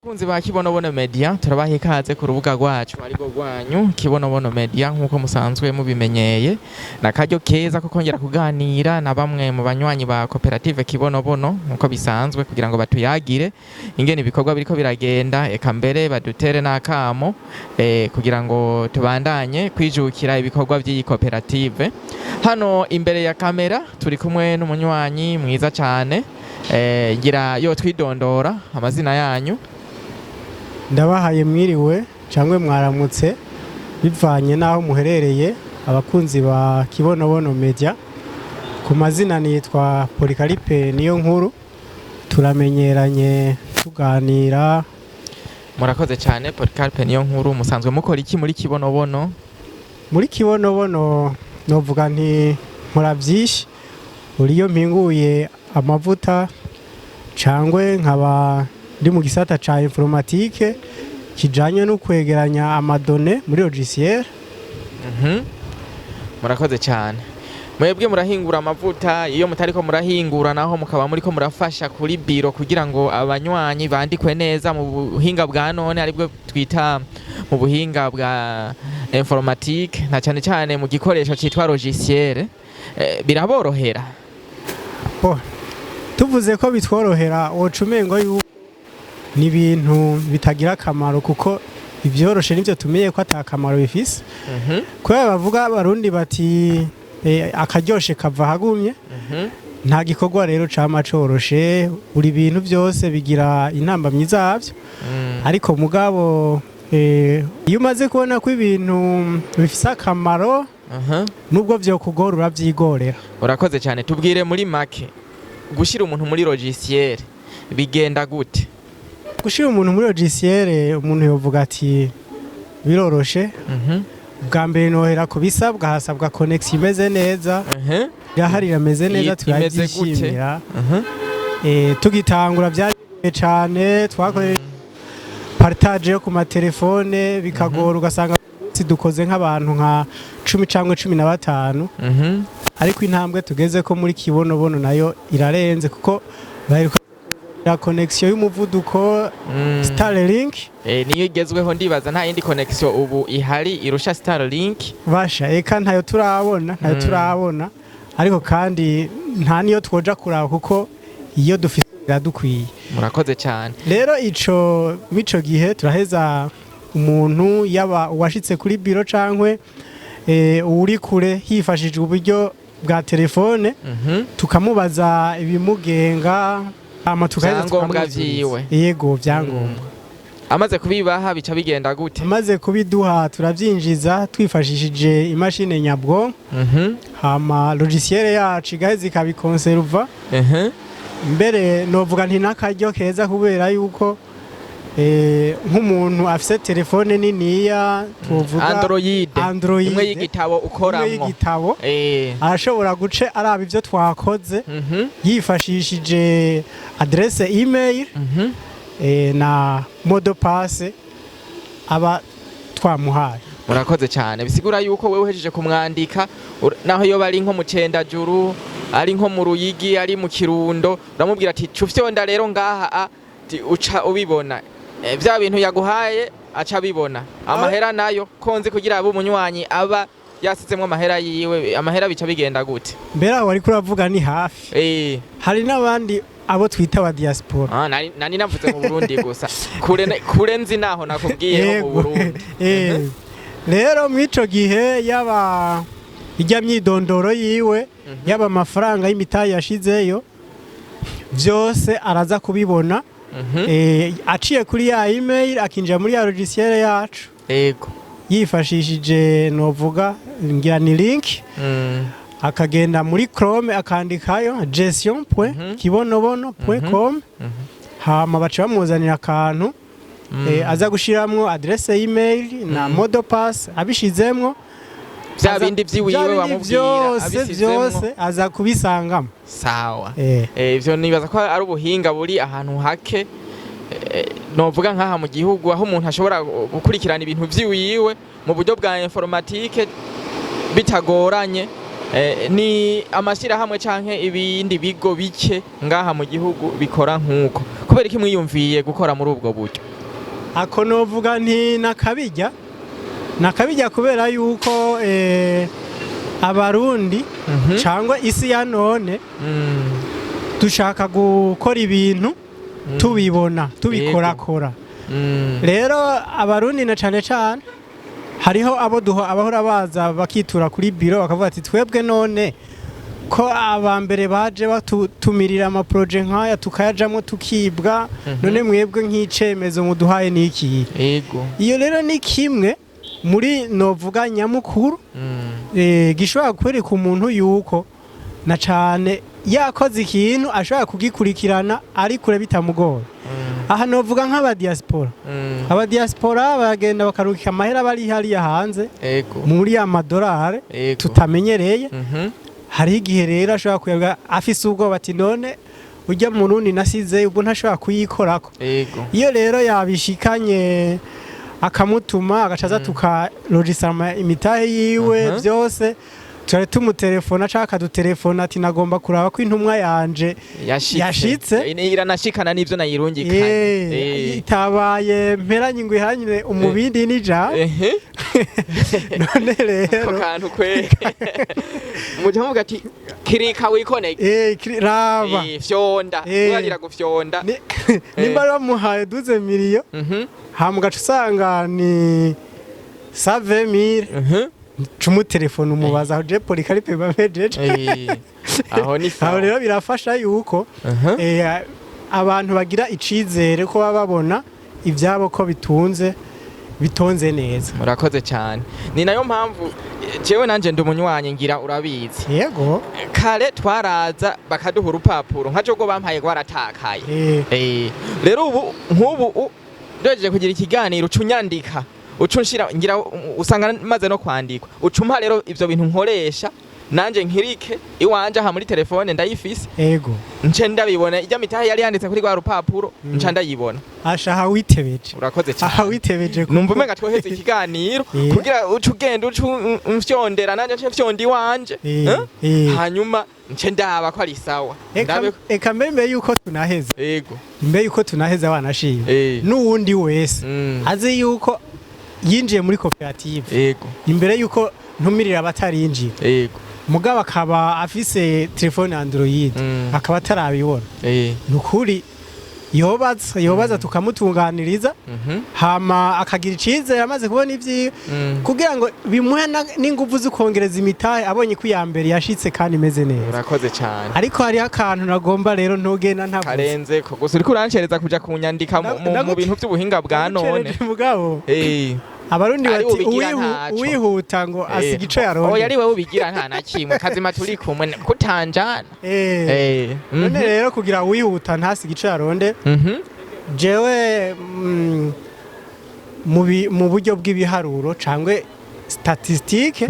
Bakunzi ba Kibonobono Media, turabaha ikaze ku rubuga rwacu arirwo rwanyu Kibonobono Media. Nk'uko musanzwe mubimenyeye, na karyo keza ko kongera kuganira na bamwe mu banywanyi ba koperative Kibonobono nk'uko bisanzwe, kugira ngo batuyagire ingene ibikorwa biriko biragenda, eka mbere badutere n'akamo kugira ngo tubandanye kwijukira ibikorwa by'iyi koperative. Hano imbere ya kamera turi kumwe n'umunywanyi mwiza cyane, ngira yo twidondora amazina yanyu. Ndabahaye mwiriwe cyangwa mwaramutse bivanye n'aho muherereye, abakunzi ba Kibonobono Media. Ku mazina nitwa Polycarpe Niyo Nkuru, turamenyeranye tuganira. Murakoze cyane, Polycarpe Niyo Nkuru. Musanzwe mukora iki muri Kibonobono? Muri Kibonobono novuga nti nkora byinshi, uriyo mpinguye amavuta cyangwa nkaba ndi mu gisata ca informatique kijanye no kwegeranya ama données muri logiciel. Murakoze cyane. Mwebwe murahingura amavuta, iyo mutariko murahingura naho mukaba muriko murafasha kuri biro kugira ngo abanywanyi bandikwe neza mu buhinga bwa none, aribwo twita mu buhinga bwa informatique, na cyane cyane mu gikoresho citwa logiciel. Biraborohera? Oh, tuvuze ko bitworohera woca umengo yuko ni ibintu bitagira akamaro, kuko ibyoroshe nivyo tumenye ko ata kamaro bifise, kubera bavuga Abarundi bati akaryoshe kava hagumye. Nta gikorwa rero cama coroshe, buri bintu byose bigira intambamyi zavyo, ariko mugabo iyo umaze kubona ko ibintu bifise akamaro, nubwo vyokugora uravyigorera. Urakoze cyane. Tubwire muri make, gushyira umuntu muri logiciel bigenda gute? Gushyira umuntu muri logiciel, umuntu yovuga ati biroroshe. Bwa mbere nohera ku bisabwa, hasabwa connexion imeze neza. Irahari, irameze neza. Imeze gute? Turabyishimira. Tugitangura byari bigoye cyane, twakoresha partage yo ku matelefone bikagora, ugasanga dukoze nk'abantu nka 10 cyangwa 15, ariko intambwe tugeze ko muri Kibonobono nayo irarenze, kuko baheruka connexion y'umuvuduko Starlink. Niyo igezweho, ndibaza nta yindi connexion ubu ihari irusha Starlink. Basha, eka ntayo turabona, ntayo turabona, ariko kandi nta niyo twoja kuraba kuko iyo dufite iradukwiye. Murakoze cyane. Rero ico mico gihe turaheza umuntu, yaba uwashitse kuri biro cankwe uri kure, hifashishijwe uburyo bwa telefone, tukamubaza ibimugenga, hama tukaheza Vyangombwa tukamwuzuriza. vyiwe. Yego, vyangombwa. Amaze kubibaha bica bigenda gute? Amaze kubiduha turavyinjiza twifashishije imashini nyabwonko, hama logiciel yacu igaheza ikabikonserva. Mbere novuga nti n'akaryo keza, kubera yuko nk'umuntu afise telefone niniya tuvuga Android. Android. Imwe y'igitabo imwe ukoramwo. y'igitabo, arashobora guce araba ivyo twakoze yifashishije adresse email na mot de passe aba twamuhaye. Murakoze cyane. Bisigura yuko wewe uhejeje kumwandika, naho yoba ari nko mu Cendajuru, ari nko mu Ruyigi, ari mu Kirundo, uramubwira ati cufyonda rero ngaha ti uca ubibona. Vya bintu yaguhaye aca abibona. Amahera nayo konzi kugira abe umunywanyi aba yasizemwo amahera yiwe, amahera bica bigenda gute? Mbere aho wariko uravuga ni hafi, hari n'abandi abo twita aba diaspora. Ah, nari navuze mu Burundi gusa. Kure kure nzi naho nakubwiye ho mu Burundi. Rero mw'ico gihe yaba ijya myidondoro yiwe, yaba amafaranga y'imitahe yashizeyo, byose araza kubibona aciye kuri ya email, akinjira muri ya logiciel yacu yifashishije novuga ngira ni link, akagenda muri Chrome akandikayo gestion point kibonobono point com, hama baca bamuzanira akantu aza gushiramwo adresse email na mot de passe, abishizemwo Vya bindi vyiwiwe vya bindi wamubwira vyose abisizemwo. Vyose aza kubisangamo. Sawa. Ivyo nibaza ko ari ubuhinga buri ahantu hake, novuga nk'aha mu gihugu, aho umuntu ashobora gukurikirana ibintu vyiwiwe mu buryo bwa informatique bitagoranye. Ni amashyirahamwe canke ibindi bigo bike ngaha mu gihugu bikora nk'uko. Kubera iki mwiyumviye gukora muri ubwo buryo? Ako novuga nti nakabijya, nakabijya kubera yuko Abarundi cyangwa isi ya none dushaka gukora ibintu tubibona, tubikorakora. Rero Abarundi na cane cane hariho abo duho abahora baza bakitura kuri biro bakavuga ati: "Twebwe none ko aba mbere baje batutumirira ama projets nk'aya tukayajamwo tukibwa, none mwebwe nk'icemezo muduhaye niki?" Iyo rero ni kimwe muri novuga nyamukuru gishobora kwereka umuntu yuko na cane yakoze ikintu ashobora kugikurikirana ari kure bitamugoye. Aha novuga nk'aba diaspora. Aba diaspora baragenda bakarungika amahera bari hariya hanze muri ya madolari tutamenyereye. Hariho igihe rero ashobora kuyabwa afise ubwoba ati: "None ujya mu rundi nasize ubwo ntashobora kuyikorako?" Iyo rero yabishikanye akamutuma agaca aza tukarojisama imitahe yiwe, byose turari tumutelefona canke akadutelefona ati: "Nagomba kuraba ko intumwa yanje yashitse. Yashitse. Iranashikana n'ivyo nayirungikanye. Itabaye mperanye ngo ihanyure umubindi n'ijambo." None Ako rero kantu kwe muja muvuga ati: "Kirika wikonege." Raba. Fyonda. Uragira gufyonda. Nimba bamuhaye 12 millions, hama ugaca usanga ni 120 mille, cumutelefone umubaza aho je Polycarpe bamejeje. Aho ni Aho sawa. rero birafasha yuko abantu bagira icizere ko baba babona ivyabo ko bitunze, bitonze neza. Murakoze cyane. Ni nayo mpamvu jewe nanje ndi umunywanyi, ngira urabizi. Yego. Kare twaraza bakaduha urupapuro nka jogo bampaye rwaratakaye. Rero ubu nk'ubu ndogeje kugira ikiganiro uca unyandika, uca unshira, ngira usanga maze no kwandikwa, uca umpa rero ivyo bintu nkoresha nanje nkirike iwanje aha muri telefone ndayifise. Nce ndabibona ijya mitahe yari yanditse kuri rwa rupapuro, nca ndayibona. Asha, aha witebeje. Urakoze Aha cyane. witebeje Numva umenga twoheze ikiganiro kugira uce ugenda uce umfyondera nanje nce mfyonda iwanje. Eh? Hanyuma nce ndaba ko ari sawa. Eka eka mbere yuko tunaheza, mbere yuko tunaheza wanashima, n'uwundi wese azi yuko yinjiye muri koperative, imbere yuko ntumirira abatarinjiye, mugabo akaba afise telefone Android, akaba atarabibona, nukuri yobaza, yobaza tukamutunganiriza, hama akagira icizere amaze kubona ivyiwe, kugira ngo bimuhe n'inguvu zo kongereza imitahe abonye ko iya mbere yashitse kandi imeze neza. Urakoze cyane. Ariko hariho akantu nagomba rero ntugenda ntavuze. Karenze ko gusa uriko urancereza kuja kunyandika mu bintu by'ubuhinga bwa none. Ndagucereje mugabo. Abarundi Ari bati ubigira ntaco. Uwihuta ngo asiga ico Oya, yarondera. ari wewe ubigira nta na kimwe, kazima turi kumwe kutanjana. None rero kugira uwihuta ntasiga ico yaronde, jewe mu buryo bw'ibiharuro cangwe statistique,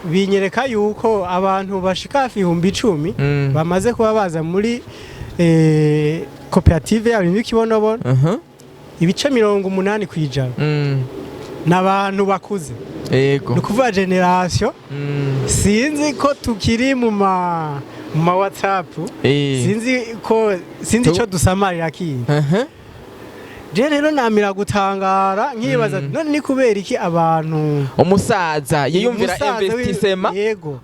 binyereka yuko abantu bashika hafi 10,000 bamaze kuba baza muri koperative yabo y'Ikibonobono, 80% ni abantu bakuze. Ni ukuvuga génération, sinzi ko tukiri mu ma WhatsApp, sinzi ko sinzi ico dusamarira kindi. Je rero namira gutangara nkibaza: none ni kubera iki abantu Umusaza yiyumvira umusaza investissement,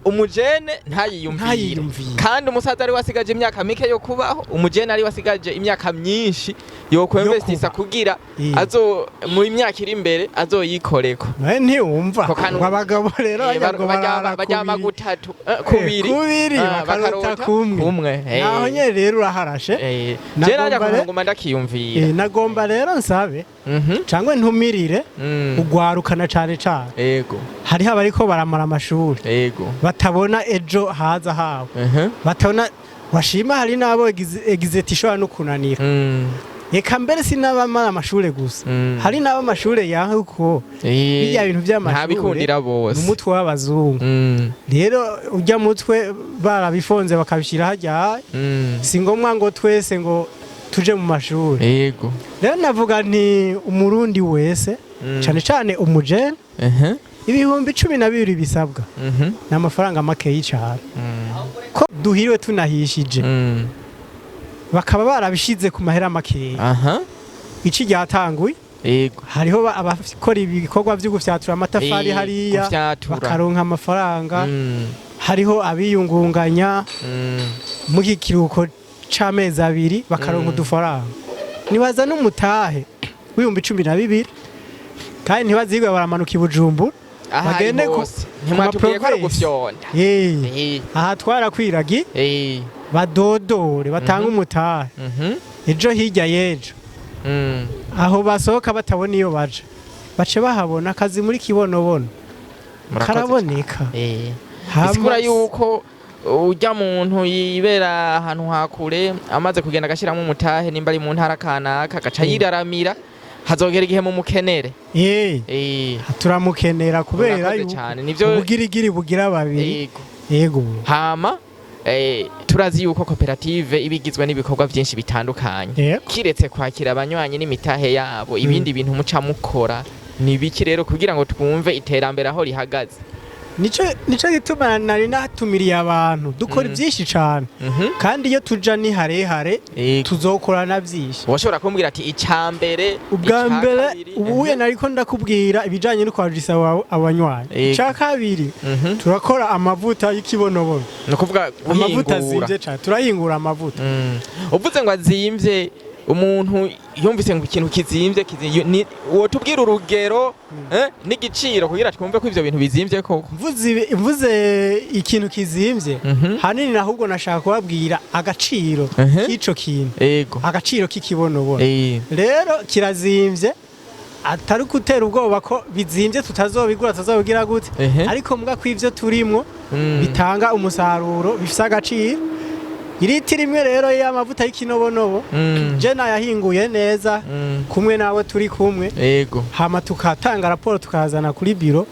umujene ntayiyumvire? Ntayiyumvire. Kandi umusaza ari wasigaje imyaka mike yo kubaho, umujene ari wasigaje imyaka myinshi yo kuinvestisa kuba. kugira azo mu myaka iri imbere azoyikoreko. Nawe ntiwumva Ako kantu- ngo abagabo rero bajya ngo barara baryama kubiri. Gutatu, kubiri. Kubiri, Ah, bakarota kumwe. Kumwe. Naho nyene rero uraharashe. Je najya kuguma ndakiyumvira. Nagomba rero nsabe cangwe ntumirire ugwarukana cane cane. Hariho abariko baramara amashuri, batabona ejo haza habo, batabona washima. Hari n'abo exit ishobora no kunanira. Eka mbere si n'abamara amashure gusa, hari n'abo amashure yanka kuko birya bintu vy'amashure Ntabikundira bose. ni umutwe w'abazungu. Rero ujya mutwe barabifonze bakabishyira harya, si ngombwa ngo twese ngo tuje mu mashuri. Rero navuga nti Umurundi wese, cane cane umujene, 12,000 bisabwa ni amafaranga makeyi cane, ko duhiriwe tunahishije, bakaba barabishize ku mahera makeya. Ici ryatanguye. Hariho abakora ibikorwa vyo gufyatura amatafari hariya, gufyatura. Bakaronka amafaranga. Hariho abiyungunganya mu kiruhuko c'amezi 2, bakaronka udufaranga. Nibaza n'umutahe w'12,000, kandi ntibazigwe baramanuka i Bujumbura. Aha ari Bagende hose. ku Ntimwatubwiye ko ari ma province. ugufyonda. Aha twarakwiragi, badodore, batange umutahe. Ejo hirya y'ejo, aho basohoka batabona iyo baja, bace bahabona akazi muri Kibonobono. Murakoze. Karaboneka. Bisigura yuko ujya muntu yibera ahantu hakure, amaze kugenda agashyiramo umutahe, nimba ari mu ntara kanaka, agaca yiraramira, hazogera igihe mu mukenere. Turamukenera kubera Murakoze yuko cyane. Nivyo. ubugirigiri bugira babiri. Yego. Yego. Hama turazi yuko koperative iba igizwe n'ibikorwa byinshi bitandukanye. Kiretse kwakira abanywanyi n'imitahe yabo, ibindi bintu muca mukora ni biki rero, kugira ngo twumve iterambere aho rihagaze? Nico gituma nari natumiriye abantu. Dukora byinshi cane, kandi iyo tuja ni harehare. Tuzokorana byinshi. Washobora kumbwira ati icya mbere, Ubwa ica mbere, kabiri, ubuye nariko ndakubwira ibijanye no kwajisa abanywanyi. Ica kabiri, turakora amavuta y'Ikibonobono. Ni ukuvuga Amavuta guhingura. azimvye cane, turahingura amavuta. Uvuze ngo azimvye, umuntu yumvise ngo ikintu kizimvye, wotubwira urugero n'igiciro kugira twumve ko ivyo bintu bizimvye koko? Mvuze ikintu kizimvye, hanini ahubwo nashaka kubabwira agaciro k'ico kintu, agaciro k'Ikibonobono. Rero kirazimvye, atari gutera ubwoba ko bizimvye tutazobigura, tuzabigira gute, ariko mbwa ko ivyo turimwo bitanga umusaruro, bifise agaciro. Iritiro imwe rero y'amavuta y'Ikinobonobo, je nayahinguye neza kumwe n'abo turi kumwe, hama tukatanga raporo, tukazana kuri biro.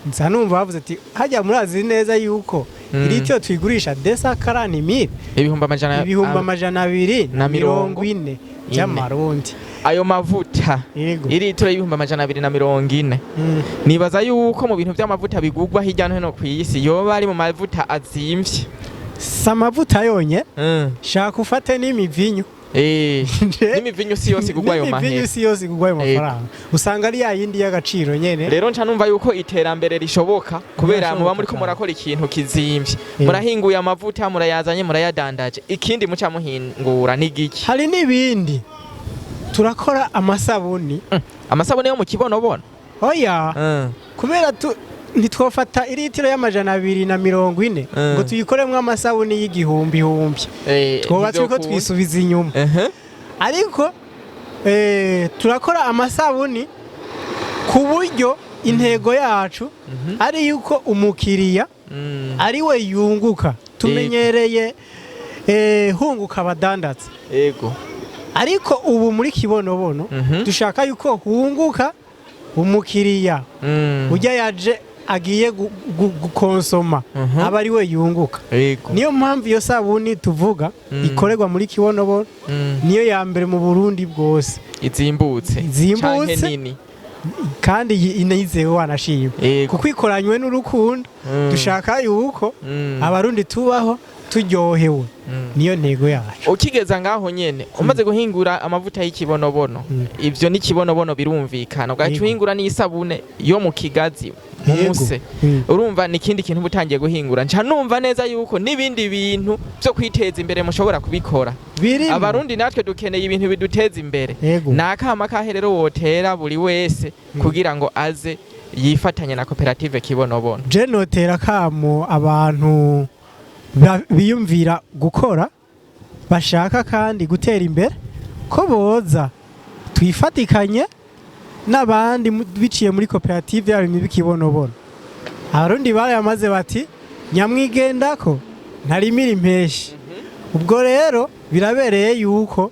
Nza numva bavuze ati: "Hajya murazi neza yuko iritiro tuyigurisha 240 000?" Ibihumbi amajana 240,000 na mirongo 40 by'amarundi. Ayo mavuta, iritiro y'240,000, nibaza yuko mu bintu by'amavuta bigurwa hirya no hino ku isi, yoba ari mu mavuta azimvye. Si amavuta yonye, shaka ufate n'imivinyu. N'imivinyu si yose igurwa ayo N'imivinyu mahera. si yose igurwa ayo mafaranga, usanga ari ya yindi y'agaciro nyene. Rero nca numva yuko iterambere rishoboka kubera Birashoboka muba muriko cane. murakora ikintu kizimvye. Murahinguye amavuta, murayazanye, murayadandaje. Ikindi muca muhingura ni giki? Hari n'ibindi, turakora amasabuni. Amasabune yo mu Kibonobono? Oya, kubera tu ntitwofata iritiro y'240 ngo tuyikoremwo amasabuni y'igihumbi humbi, twoba turiko ntivyokunda. twisubiza inyuma. Ariko turakora amasabuni ku buryo intego yacu ari yuko umukiriya ari we yunguka. Tumenyereye hunguka abadandaza, ariko ubu muri Kibonobono dushaka yuko hunguka umukiriya, ujya yaje agiye gukonsoma, aba ari we yunguka. Niyo mpamvu iyo sabuni tuvuga ikorerwa muri Kibonobono niyo ya mbere mu Burundi bwose. Izimbutse. Izimbutse. Canke nini. Kandi inizewe, wanashima, kuko ikoranywe n'urukundo. Dushaka yuko Abarundi tubaho turyohewe, niyo ntego yacu. Ukigeza ngaho nyene, umaze guhingura amavuta y'Ikibonobono, ivyo n'Ikibonobono birumvikana, ugaca uhingura n'isabune yo mu kigazi, mu muse, urumva ni ikindi kintu uba utangiye guhingura. Nca numva neza yuko n'ibindi bintu vyo kwiteza imbere mushobora kubikora. Birimo. Abarundi natwe dukeneye ibintu biduteza imbere. Ni akama kahe rero wotera buri wese kugira ngo aze yifatanye na koperative Kibonobono? Je notera kamo abantu biyumvira gukora, bashaka kandi gutera imbere, ko boza twifatikanye n'abandi biciye muri koperative yabo Kibonobono. Abarundi barayamaze bati: "Nyamwigendako ntarimira impeshi." Ubwo rero birabereye yuko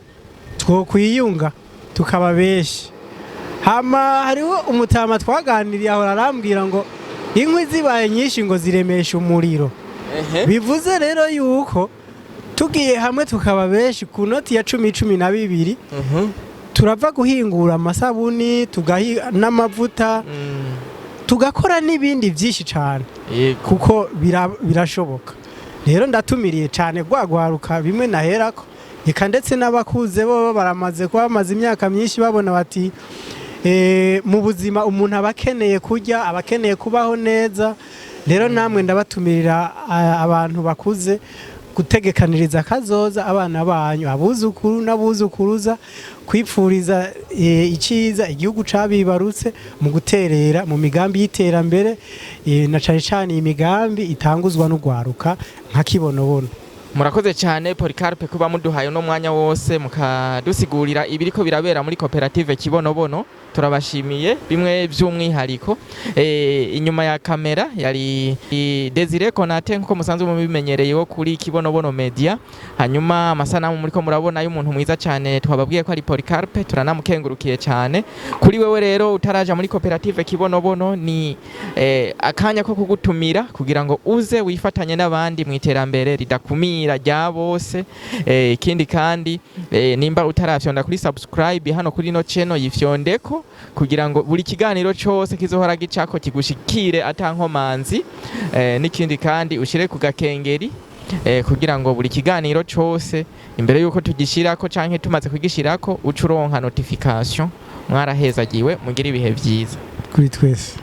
twokwiyunga tukaba benshi. Hama hariho umutama twaganiriye, ahora arambwira ngo inkwi zibaye nyinshi ngo ziremesha umuriro. Bivuze rero yuko tugiye hamwe tukaba benshi, ku noti ya cumi, 12, turava guhingura amasabuni n'amavuta, tugakora n'ibindi byinshi cyane, kuko birashoboka. Rero ndatumiriye cyane rwagwaruka bimwe naherako. Eka ndetse n'abakuze bo baramaze kuba bamaze imyaka myinshi babona bati mu buzima umuntu aba akeneye kurya, aba akeneye kubaho neza. Rero namwe ndabatumirira, abantu bakuze, gutegekaniriza akazoza abana banyu, abuzukuru n'abuzukuruza, kwipfuriza iciza igihugu cabibarutse mu guterera mu migambi y'iterambere, na cane cane iyi migambi itanguzwa n'ugwaruka nka Kibonobono. Murakoze cyane, Polycarpe, kuba muduhaye uno mwanya wose mukadusigurira ibiriko birabera muri koperative Kibonobono. Turabashimiye bimwe by'umwihariko. Inyuma ya kamera yari Desire Konate, nkuko musanzwe mubimenyereye, wo kuri Kibonobono Media. Hanyuma amasanamu muriko murabona y'umuntu mwiza cyane twababwiye ko ari Polycarpe, turanamukengurukiye cyane. Kuri wewe rero utaraja muri koperative Kibonobono, ni akanya ko kugutumira kugira ngo uze wifatanye n'abandi mu iterambere ridakumira rya bose. Ikindi kandi, nimba utarafyonda kuri subscribe hano kuri no channel, yifyondeko kugira ngo buri kiganiro cose kizohora gicako kigushikire atankomanzi. N'ikindi kandi, ushire ku gakengeri kugira ngo buri kiganiro cose imbere yuko tugishirako canke tumaze kugishirako uca uronka notification. Mwarahezagiwe, mugire ibihe vyiza. Kuri twese.